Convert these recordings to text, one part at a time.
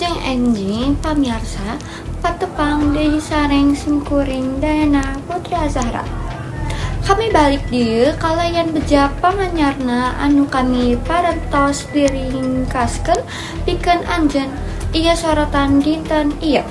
Wilujeng enjing pamiarsa, patepang deui sareng simkuring Dayana Putri Azahra. Kami balik dieu kalayan beja panganyarna anu kami parantos diringkaskeun pikeun anjeun. Ieu sorotan dinten ieu.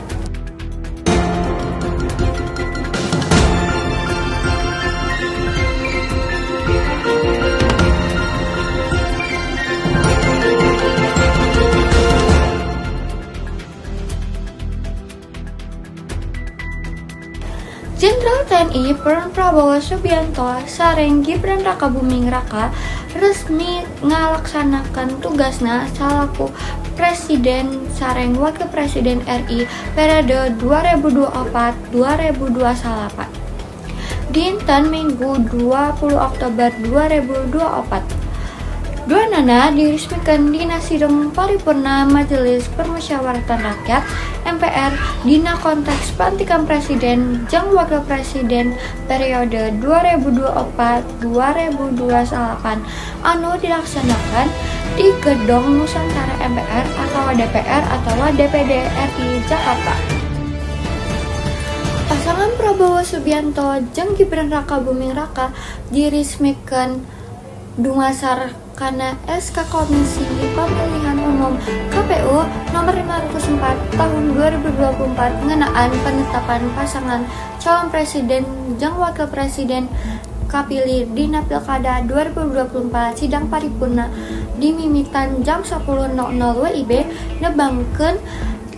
Jenderal TNI Purn Prabowo Subianto sareng Gibran Rakabuming Raka resmi ngalaksanakeun tugasna salaku Presiden sareng Wakil Presiden RI periode 2024-2028. Dinten Minggu 20 Oktober 2024. Duanana diresmikeun dina sidang paripurna Majelis Permusyawaratan Rakyat (MPR) dina konteks pelantikan Presiden jeung Wakil Presiden periode 2024-2028 anu dilaksanakeun di Gedong Nusantara MPR atawa DPR atawa DPD RI Jakarta. Pasangan Prabowo Subianto jeung Gibran Rakabuming Raka diresmikeun dumasar kana SK Komisi Pemilihan Umum (KPU) Nomor 504 Tahun 2024 ngeunaan penetapan pasangan calon presiden jeung wakil presiden kapilih dina Pilkada 2024. Sidang paripurna dimimitan jam 10.00 WIB nebangkeun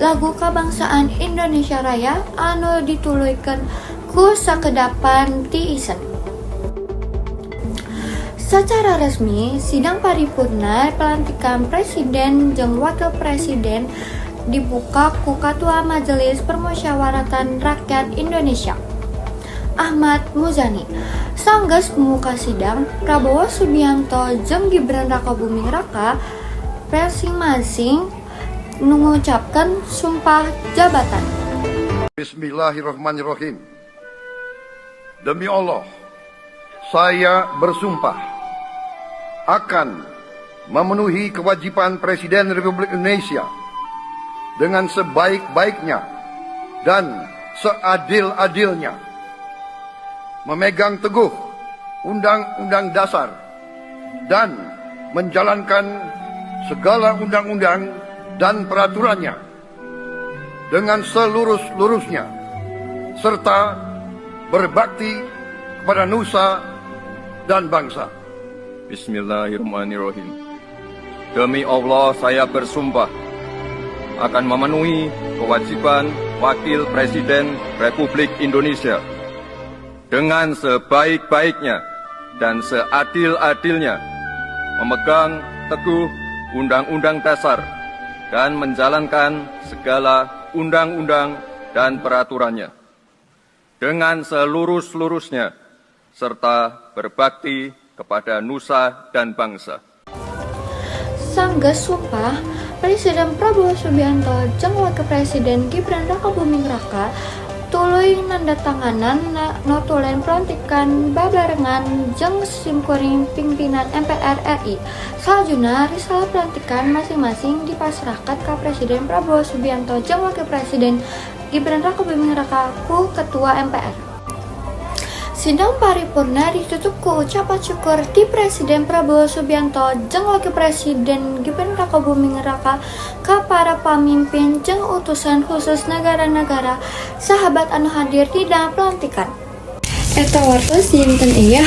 lagu Kabangsaan Indonesia Raya anu dituluykeun ku sakedapan tiisen. Sacara resmi, sidang paripurna pelantikan presiden jeung wakil presiden dibuka ku Katua Majelis Permusyawaratan Rakyat Indonesia, Ahmad Muzani. Sanggeus muka sidang, Prabowo Subianto jeung Gibran Rakabuming Raka masing-masing ngucapkeun sumpah jabatan. Bismillahirrahmanirrahim. Demi Allah, saya bersumpah akan memenuhi kewajiban Presiden Republik Indonesia dengan sebaik-baiknya dan seadil-adilnya, memegang teguh Undang-Undang Dasar dan menjalankan segala undang-undang dan peraturannya dengan selurus-lurusnya, serta berbakti kepada nusa dan bangsa. Bismillahirrahmanirrahim. Demi Allah saya bersumpah akan memenuhi kewajiban Wakil Presiden Republik Indonesia dengan sebaik-baiknya dan seadil-adilnya, memegang teguh Undang-Undang Dasar dan menjalankan segala undang-undang dan peraturannya dengan selurus-lurusnya, serta berbakti kepada nusa dan bangsa. Sanggeus sumpah, Presiden Prabowo Subianto jeung Wakil Presiden Gibran Rakabuming Raka tuluy nandatanganan notulen pelantikan babarengan jeung simkuring pimpinan MPR RI. Salajengna, risalah pelantikan masing-masing dipasrahkeun ka Presiden Prabowo Subianto jeung Wakil Presiden Gibran Rakabuming Raka ku Ketua MPR. Sidang paripurna ditutup ku ucapan syukur ti Presiden Prabowo Subianto jeung Wakil Presiden Gibran Rakabuming Raka ka para pamimpin jeung utusan khusus nagara-nagara sahabat anu hadir dina pelantikan. Eta wartos dinten ieu.